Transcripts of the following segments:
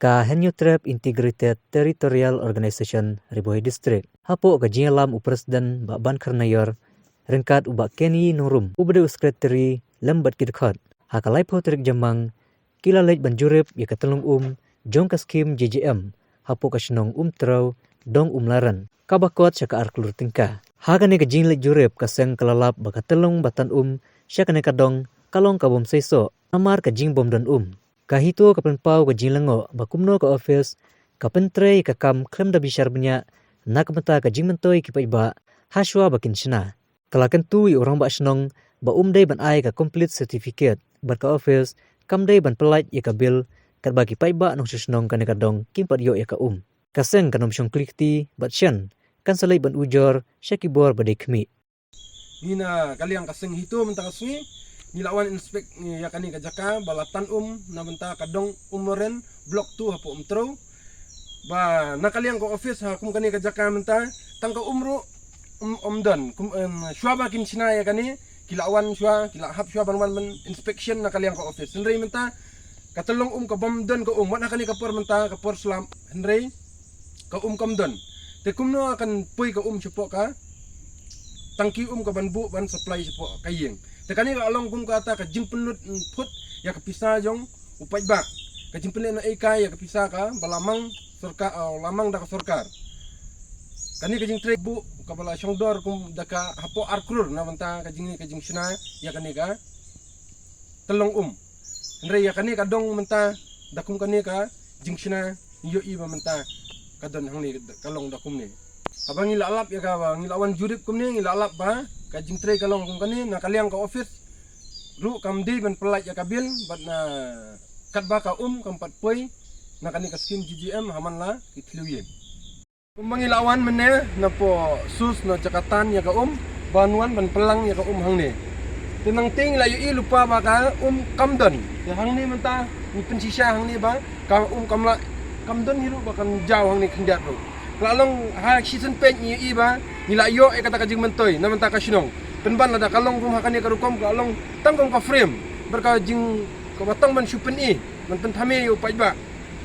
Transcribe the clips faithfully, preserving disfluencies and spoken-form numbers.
ka Hynñiewtrep Integrated Territorial Organization Ri Bhoi District. Hapoh ka jingïalam u President Bah Bankar Nair, ryngkat u Bah Kenny Nongrum, uba dei u Secretary lem bad ki dkhot, ha ka laiphew tarik Jymmang, ki la leit ban jurip ïa ka tyllong um jong ka skim J J M hapoh ka shnong Umtrew, dong Umlaran, kaba kot sha ka ar klur tyngka. Ha kane ka jingleit jurip, ka seng ka la lap ba ka tyllong ba tan um sha kane ka dong ka long ka bym seisoh namar ka jingbym don um. Ka HITO ka pynpaw ka jinglyngngoh ba kumno ka office ka pyntrei ka kam khlem da bishar bniah na ka bynta ka jingmyntoi ki paidbah ha shuwa ba kin shna. Ka la kyntu ïa u rangbah shnong ba um dei ban ai ka complete certificate bad ka office kam dei ban pyllait ïa ka bill katba ki paidbah nongshong shnong kane ka dong kim pat ïoh ïa ka um. Ka seng kan ym shong kli kti bad shen, kan sa leit ban ujor sha ki bor ba dei khmih. Ngi na ka liang ka seng HITO mynta ka sngi ngi la wan inspect ïa kane ka jaka ba la tan um na bynta ka dong Umlaran Block two hapoh Umtrew. Ba na ka liang ka office ha kum kane ka jaka mynta tang ka um ruh um, um don. Kum, em, shuwa ba kin shna ïa kane ki la wan shuwa, ki la hap shuwa ban wan ban inspection na ka liang ka office. Hynrei mynta ka tyllong um ka bym don ka um, wat ha kane ka por mynta ka por slap, hynrei ka um kam don. Te kumno kan poi ka um shapoh ka tangki um ka ban buh ban supply shapoh ka ïing? Te kane ka long kum kata ka jingpynlut, mm, phut ïa ka pisa jong u paidbah. Ka jingpynlut na ei kai ïa ka pisa kaba la mang sorkar, uh, la mang da ka sorkar. Kane ka jingtrei buh kaba la shongdor kum da ka hapoh ar klur na bynta ka jing, ka jingshna ïa kane ka tyllong um. Hynrei ïa kane ka dong mynta da kum kane ka jingshna ngi ïohi ba mynta ka don hangne, ka long da kumne. Haba ngi la lap ïa ka, ba ngi la wan jurip kumne, ngi la lap ba ka jingtrei ka long kum kane, na ka liang ka office ruh kam dei ban pyllait ïa ka bill, bad na katba ka um kam pat poi na kane ka skim J J M ha man la ki thliew ïing. Kumba ngi la wan mynne na poh source na jaka tan ïa ka um, ban wan ban pynlang ïa ka um hangne. Te nangta ngi la ïohi lypa ba ka um kam don. Te hangne mynta ngi pynshisha hangne ba ka um kam lah, kam don hi ruh ba kan jaw hangne khyndiat ruh. Ka la long ha shisien peit ngi ïohi ba ngi la ïoh ïa kata ka jingmyntoi na bynta ka shnong. Pynban lada ka long kum ha kane ka rukom ka long tang kum ka frame, bad ka jing kaba tang ban shu pyni ban pynthame ïa u paidbah.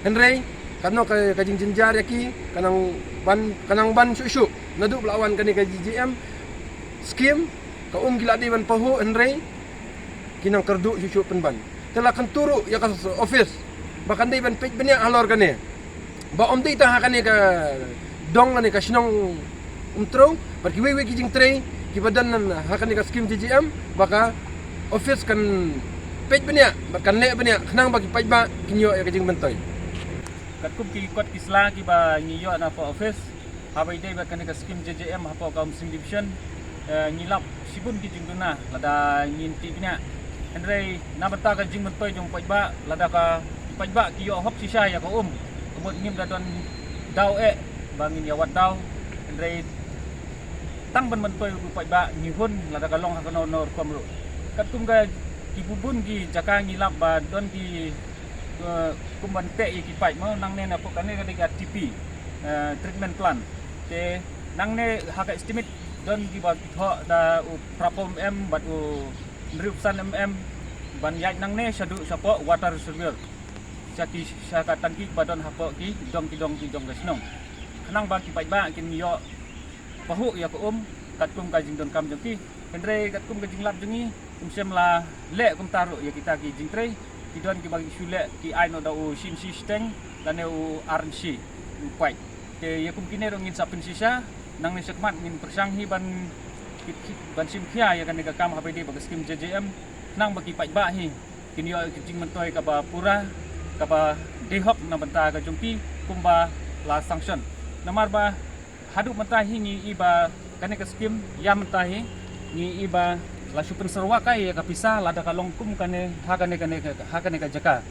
Hynrei katno ka, ka jingjynjar ïa ki, ka nang ban, ka nang ban shuh shuh. Naduh ba la wan kane ka J J M skim, ka um ki la dei ban pahuh, hynrei ki nang kyrduh shuh shuh pynban. Te la kyntu ruh ïa ka office ba kan dei ban peit bniah halor kane, ba ym dei tang ha kane ka dong lane ka shnong Umtrew, bad kiwei kiwei ki jingtrei kiba don ha kane ka skim J J M, ba ka office kan peit bniah bad kan leh bniah khnang ba ki paidbah kin ïoh ïa ka jingmyntoi. Katkum ki kot ki sla kiba ngi ïoh na poh office, haba ïadei bad kane ka skim J J M hapoh ka Umsning Division, eh, ngi lap shibun ki jingduna lada ngin tih bniah. Hynrei na bynta ka jingmyntoi jong u paidbah, lada ka paidbah ki ïoh hok shisha ïa ka um, ka mut ngim da don daw eh ba ngin ïa wad daw. Hynrei tang ban myntoi u paidbah ngi hun lada ka long ha kano kano rukom ruh. Katkum ka ki bun bun ki jaka ngi lap ba don ki, eh, kum ban teh ïa ki paip mo, nangne na pok kane ka dei ka T P, eh, treatment plant. Te nangne ha ka estimate don kiba ki thoh da u phra phew mm bad u hynriew phew mm ban ïaid nangne shaduh shapoh water reservoir, sha ki, sha ka tangki ba don hapoh ki dong ki dong ki dong ka shnong, khnang ba ki paidbah kin ïoh pahuh ïa ka um katkum ka jingdonkam jong ki. Hynrei katkum ka jinglap jong ngi, ym shym la leh kumta ruh ïa kita ki jingtrei. Ki don kiba ki shu leh, ki ai noh da u shin shi shiteng lane u ar inshi u paip. Te ïa kum kine ruh ngin sa pynshisha, nangne shakhmat ngin pyrshang hi ban, ban shim khia ïa kane ka kam haba ïadei bad ka skim J J M, khnang ba ki paidbah hi kin ïoh ïa ka jingmyntoi kaba pura, kaba dei hok na bynta ka jong ki kumba la sanction. Namar ba haduh mynta hi ngi i ba kane ka skim ïa mynta hi ngi i ba la shu pynsyrwa kai ïa ka pisa lada ka long kum kane ha kane, kane, ha kane ka jaka.